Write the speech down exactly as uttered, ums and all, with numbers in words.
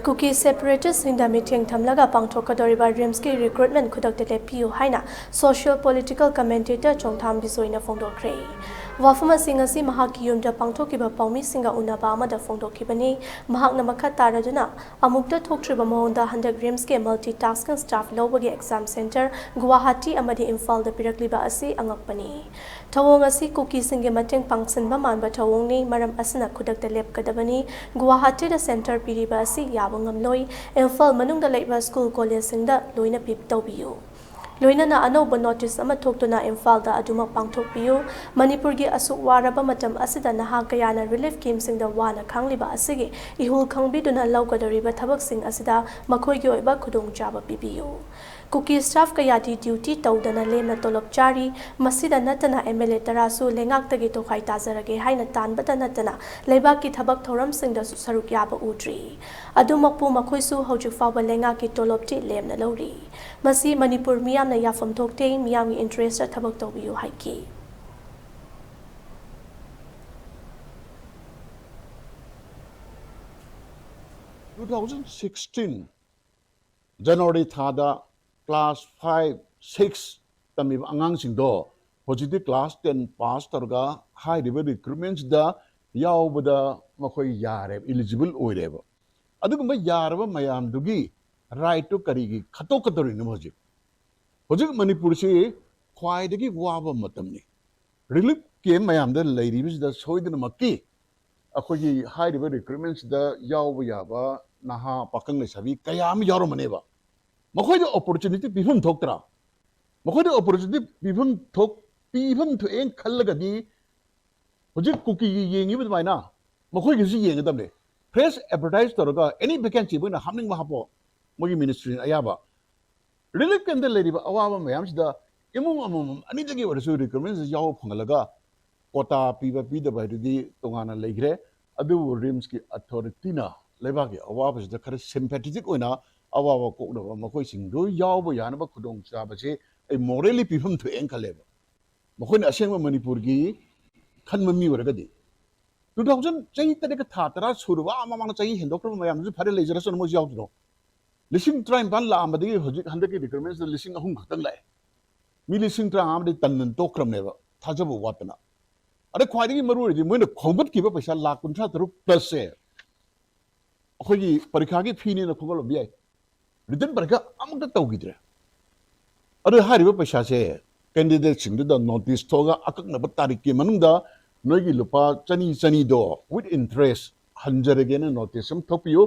ꯀꯨꯀꯤ ꯁꯦꯄꯔꯦꯇꯤꯁꯁꯤꯡꯗ ꯃꯤꯠꯌꯦꯡ ꯊꯝꯂꯒ ꯄꯥꯡꯊꯣꯛꯀꯗꯧꯔꯤꯕ ꯔꯤꯝꯁꯀꯤ ꯔꯤꯀ꯭ꯔꯨꯠꯃꯦꯟ ꯈꯨꯗꯛꯇ ꯂꯦꯞꯄꯤꯌꯨ ꯍꯥꯏꯅ ꯁꯣꯁꯤꯌꯦꯜ ꯄꯣꯂꯤꯇꯤꯀꯦꯜ ꯀꯃꯦꯟꯇꯦꯇꯔ ꯆꯣꯡꯊꯥꯝ ꯕꯤꯖꯣꯏꯅ ꯐꯣꯡꯗꯣꯛꯈ꯭ꯔꯦ꯫ ꯋꯥꯐꯝ ꯑꯁꯤ ꯉꯁꯤ ꯃꯍꯥꯛꯀꯤ ꯌꯨꯝꯗ ꯄꯥꯡꯊꯣꯛꯈꯤꯕ ꯄꯥꯎꯃꯤꯁꯤꯡꯒ ꯎꯅꯕ ꯑꯃꯗ ꯐꯣꯡꯗꯣꯛꯈꯤꯕꯅꯤ꯫ ꯃꯍꯥꯛꯅ ꯃꯈꯥ ꯇꯥꯔꯗꯨꯅ ꯑꯃꯨꯛꯇ ꯊꯣꯛꯇ꯭ꯔꯤꯕ ꯃꯑꯣꯡꯗ ꯍꯟꯗꯛ ꯔꯤꯝꯁꯀꯤ ꯃꯜꯇꯤ ꯇꯥꯁꯀꯤꯡ ꯁ꯭ꯇꯥꯐ ꯂꯧꯕꯒꯤ ꯑꯦꯛꯖꯥꯝ ꯁꯦꯟꯇꯔ ꯒꯨꯋꯥꯍꯥꯇꯤ ꯑꯃꯗꯤ ꯏꯝꯐꯥꯜꯗ ꯄꯤꯔꯛꯂꯤꯕ ꯑꯁꯤ ꯑꯉꯛꯄꯅꯤ꯫ ꯊꯧꯑꯣꯡ ꯑꯁꯤ ꯀꯨꯀꯤꯁꯤꯡꯒꯤ ꯃꯇꯦꯡ ꯄꯥꯡꯁꯤꯟꯕ ꯃꯥꯟꯕ ꯊꯧꯑꯣꯡꯅꯤ, ꯃꯔꯝ ꯑꯁꯤꯅ ꯈꯨꯗꯛꯇ ꯂꯦꯞꯀꯗꯕꯅꯤ꯫ ꯒꯨꯋꯥꯍꯥꯇꯤꯗ ꯁꯦꯟꯇꯔ ꯄꯤꯔꯤꯕ ꯑꯁꯤ ꯌꯥꯕ ꯉꯝꯂꯣꯏ꯫ ꯏꯝꯐꯥꯜ ꯃꯅꯨꯡꯗ ꯂꯩꯕ ꯁ꯭ꯀꯨꯜ ꯀꯣꯂꯦꯖꯁꯤꯡꯗ ꯂꯣꯏꯅ ꯄꯤ-, ꯇꯧꯕꯤꯌꯨ꯫ ꯂꯣꯏꯅꯅ ꯑꯅꯧꯕ ꯅꯣꯇꯤꯁ ꯑꯃ ꯊꯣꯛꯇꯨꯅ ꯏꯝꯐꯥꯜꯗ ꯑꯗꯨꯃꯛ ꯄꯥꯡꯊꯣꯛꯄꯤꯌꯨ꯫ ꯃꯅꯤꯄꯨꯔꯒꯤ ꯑꯁꯨꯛ ꯋꯥꯔꯕ ꯃꯇꯝ ꯑꯁꯤꯗ ꯅꯍꯥ ꯀꯌꯥꯅ ꯔꯤꯂꯤꯐ ꯀꯦꯝꯞꯁꯤꯡꯗ ꯋꯥꯅ ꯈꯥꯡꯂꯤꯕ ꯑꯁꯤꯒꯤ ꯏꯍꯨꯜ ꯈꯪꯕꯤꯗꯨꯅ ꯂꯧꯒꯗꯧꯔꯤꯕ ꯊꯕꯛꯁꯤꯡ ꯑꯁꯤꯗ ꯃꯈꯣꯏꯒꯤ ꯑꯣꯏꯕ ꯈꯨꯗꯣꯡꯆꯥꯕ ꯄꯤꯕꯤꯌꯨ꯫ ꯀꯨꯀꯤ ꯁ꯭ꯇꯥꯐ ꯀꯌꯥꯗꯤ ꯗ꯭ꯌꯨꯇꯤ ꯇꯧꯗꯅ ꯂꯦꯝꯅ ꯇꯣꯂꯣꯞ ꯆꯥꯔꯤ꯫ ꯃꯁꯤꯗ ꯅꯠꯇꯅ ꯑꯦꯝ ꯑꯦꯜ ꯑꯦ ꯇꯔꯥꯁꯨ ꯂꯩꯉꯥꯛꯇꯒꯤ ꯇꯣꯈꯥꯏ ꯇꯥꯖꯔꯒꯦ ꯍꯥꯏꯅ ꯇꯥꯟꯕꯇ ꯅꯠꯇꯅ ꯂꯩꯕꯥꯛꯀꯤ ꯊꯕꯛ ꯊꯧꯔꯝꯁꯤꯡꯗꯁꯨ ꯁꯔꯨꯛ ꯌꯥꯕ ꯎꯗ꯭ꯔꯤ꯫ ꯑꯗꯨꯃꯛꯄꯨ ꯃꯈꯣꯏꯁꯨ ꯍꯧꯖꯤꯛ ꯐꯥꯎꯕ ꯂꯩꯉꯥꯛꯀꯤ ꯇꯣꯂꯣꯞꯇꯤ ꯂꯦꯝꯅ ꯂꯧꯔꯤ꯫ ꯃꯁꯤ ꯃꯅꯤꯄꯨꯔ ꯃꯤꯌꯥꯝꯅ ꯌꯥꯐꯝ ꯊꯣꯛꯇꯦ, ꯃꯤꯌꯥꯝꯒꯤ ꯏꯟꯇꯔꯦꯁꯇ ꯊꯕꯛ ꯇꯧꯕꯤꯌꯨ ꯍꯥꯏꯈꯤ꯫ Two thousand sixteen January ꯊꯥꯗ class five, six ꯇꯝꯃꯤꯕ ꯑꯉꯥꯡꯁꯤꯡꯗꯣ ꯍꯧꯖꯤꯛꯇꯤ class ten pass ꯇꯧꯔꯒ ꯍꯥꯏꯔꯤꯕ ꯔꯤꯀ꯭ꯔꯨꯠꯃꯦꯟꯁꯤꯗ ꯌꯥꯎꯕꯗ ꯃꯈꯣꯏ ꯌꯥꯔꯦꯕ, eligible ꯑꯣꯏꯔꯦꯕ꯫ ꯑꯗꯨꯒꯨꯝꯕ ꯌꯥꯔꯕ ꯃꯌꯥꯝꯗꯨꯒꯤ ꯔꯥꯏꯠꯇꯨ ꯀꯔꯤꯒꯤ ꯈꯠꯇꯣꯛꯀꯗꯧꯔꯤꯅꯣ? ꯍꯧꯖꯤꯛ ꯍꯧꯖꯤꯛ ꯃꯅꯤꯄꯨꯔꯁꯤ ꯈ꯭ꯋꯥꯏꯗꯒꯤ ꯋꯥꯕ ꯃꯇꯝꯅꯤ꯫ ꯔꯤꯂꯤꯐ ꯀꯦꯝꯞ ꯃꯌꯥꯝꯗ ꯂꯩꯔꯤꯕꯁꯤꯗ ꯁꯣꯏꯗꯅꯃꯛꯀꯤ ꯑꯩꯈꯣꯏꯒꯤ ꯍꯥꯏꯔꯤꯕ ꯔꯤꯀ꯭ꯔꯨꯠꯃꯦꯟꯁꯤꯗ ꯌꯥꯎꯕ ꯌꯥꯕ ꯅꯍꯥ ꯄꯥꯈꯪ ꯂꯩꯁꯥꯕꯤ ꯀꯌꯥ ꯑꯃ ꯌꯥꯎꯔꯝꯃꯅꯦꯕ꯫ ꯃꯈꯣꯏꯗ ꯑꯣꯄꯣꯔꯆꯨꯅꯤꯇꯤ ꯄꯤꯐꯝ ꯊꯣꯛꯇ꯭ꯔꯥ? ꯃꯈꯣꯏꯗ ꯑꯣꯄꯣꯔꯆꯨꯅꯤꯇꯤ ꯄꯤꯐꯝ ꯊꯣꯛ ꯄꯤꯐꯝ ꯊꯣꯛꯑꯦꯅ ꯈꯜꯂꯒꯗꯤ ꯍꯧꯖꯤꯛ ꯀꯨꯀꯤꯒꯤ ꯌꯦꯡꯉꯤꯕ ꯑꯗꯨꯃꯥꯏꯅ ꯃꯈꯣꯏꯒꯤꯁꯨ ꯌꯦꯡꯒꯗꯕꯅꯦ꯫ ꯐ꯭ꯔꯦꯁ ꯑꯦꯗꯚꯔꯇꯥꯏꯁ ꯇꯧꯔꯒ ꯑꯦꯅꯤ ꯚꯦꯀꯦꯟꯁꯤ ꯃꯣꯏꯅ ꯍꯥꯞꯅꯤꯡꯕ ꯍꯥꯞꯄꯣ, ꯃꯣꯏꯒꯤ ꯃꯤꯅꯤꯁꯇ꯭ꯔꯤꯅ ꯑꯌꯥꯕ꯫ ꯔꯤꯂꯤꯐ ꯀꯦꯝꯞꯇ ꯂꯩꯔꯤꯕ ꯑꯋꯥꯕ ꯃꯌꯥꯝꯁꯤꯗ ꯏꯃꯨꯡ ꯑꯃꯃꯝ ꯑꯅꯤꯗꯒꯤ ꯑꯣꯏꯔꯁꯨ ꯔꯤꯀ꯭ꯔꯨꯠꯃꯦꯟꯁꯤꯗ ꯌꯥꯎꯕ ꯐꯪꯍꯜꯂꯒ ꯀꯣꯇꯥ ꯄꯤꯕ ꯄꯤꯗꯕ ꯍꯥꯏꯗꯨꯗꯤ ꯇꯣꯉꯥꯟꯅ ꯂꯩꯈ꯭ꯔꯦ꯫ ꯑꯗꯨꯕꯨ ꯔꯤꯝꯁꯀꯤ ꯑꯊꯣꯔꯤꯇꯤꯅ ꯂꯩꯕꯥꯛꯀꯤ ꯑꯋꯥꯕꯁꯤꯗ ꯈꯔ ꯁꯤꯝꯄꯦꯊꯦꯇꯤꯛ ꯑꯣꯏꯅ ꯑꯋꯥꯕ ꯀꯣꯛꯅꯕ ꯃꯈꯣꯏꯁꯤꯡꯗꯨ ꯌꯥꯎꯕ ꯌꯥꯅꯕ ꯈꯨꯗꯣꯡꯆꯥꯕꯁꯦ ꯑꯩ ꯃꯣꯔꯦꯜꯂꯤ ꯄꯤꯐꯝ ꯊꯣꯛꯑꯦꯅ ꯈꯜꯂꯦꯕ꯫ ꯃꯈꯣꯏꯅ ꯑꯁꯦꯡꯕ ꯃꯅꯤꯄꯨꯔꯒꯤ ꯈꯟꯕ ꯃꯤ ꯑꯣꯏꯔꯒꯗꯤ꯫ ꯇꯨ ꯊꯥꯎꯖꯟ ꯆꯍꯤ ꯇꯔꯦꯠꯀ ꯊꯥ ꯇꯔꯥ ꯁꯨꯔꯕ, ꯑꯥ ꯃꯃꯥꯡꯗ ꯆꯍꯤ ꯍꯦꯟꯗꯣꯛꯈ꯭ꯔꯕ ꯃꯌꯥꯝꯗꯨꯁꯨ ꯐꯔꯦ, ꯂꯩꯖꯔꯁꯅꯨ, ꯃꯣꯏꯁꯨ ꯌꯥꯎꯗ꯭ꯔꯣ? ꯂꯤꯁꯤꯡ ꯇꯔꯥꯅꯤꯄꯥꯟ ꯂꯥꯛꯑꯝꯕꯗꯒꯤ ꯍꯧꯖꯤꯛ ꯍꯟꯗꯛꯀꯤ ꯔꯤꯀ꯭ꯔꯨꯠꯃꯦꯟꯁꯤꯗ ꯂꯤꯁꯤꯡ ꯑꯍꯨꯝ ꯈꯛꯇꯪ ꯂꯥꯛꯑꯦ꯫ ꯃꯤ ꯂꯤꯁꯤꯡ ꯇꯔꯥꯃꯉꯥ ꯑꯃꯗꯤ ꯇꯟꯗꯅ ꯇꯣꯛꯈ꯭ꯔꯕꯅꯦꯕ, ꯊꯥꯖꯕ ꯋꯥꯠꯇꯅ꯫ ꯑꯗꯩ ꯈ꯭ꯋꯥꯏꯗꯒꯤ ꯃꯔꯨ ꯑꯣꯏꯔꯤꯗꯤ ꯃꯣꯏꯅ ꯈꯣꯝꯒꯠꯈꯤꯕ ꯄꯩꯁꯥ ꯂꯥꯛ ꯀꯨꯟꯊ꯭ꯔꯥ ꯇꯔꯨꯛ ꯄ꯭ꯂꯁꯁꯦ ꯑꯩꯈꯣꯏꯒꯤ ꯄꯔꯤꯈꯥꯒꯤ ꯐꯤꯅꯦꯅ ꯈꯣꯝꯒꯠꯂꯝꯕ ꯌꯥꯏ꯫ ꯔꯤꯇꯟ ꯄꯔꯤꯈꯥ ꯑꯃꯨꯛꯇ ꯇꯧꯈꯤꯗ꯭ꯔꯦ꯫ ꯑꯗꯨ ꯍꯥꯏꯔꯤꯕ ꯄꯩꯁꯥꯁꯦ ꯀꯦꯟꯗꯤꯗꯦꯠꯁꯤꯡꯗꯨꯗ ꯅꯣꯇꯤꯁ ꯊꯣꯛꯑꯒ ꯑꯀꯛꯅꯕ ꯇꯥꯔꯤꯛꯀꯤ ꯃꯅꯨꯡꯗ ꯅꯣꯏꯒꯤ ꯂꯨꯄꯥ ꯆꯅꯤ ꯆꯅꯤꯗꯣ with interest ꯍꯟꯖꯔꯒꯦꯅ ꯅꯣꯇꯤꯁ ꯑꯃ ꯊꯣꯛꯄꯤꯌꯨ꯫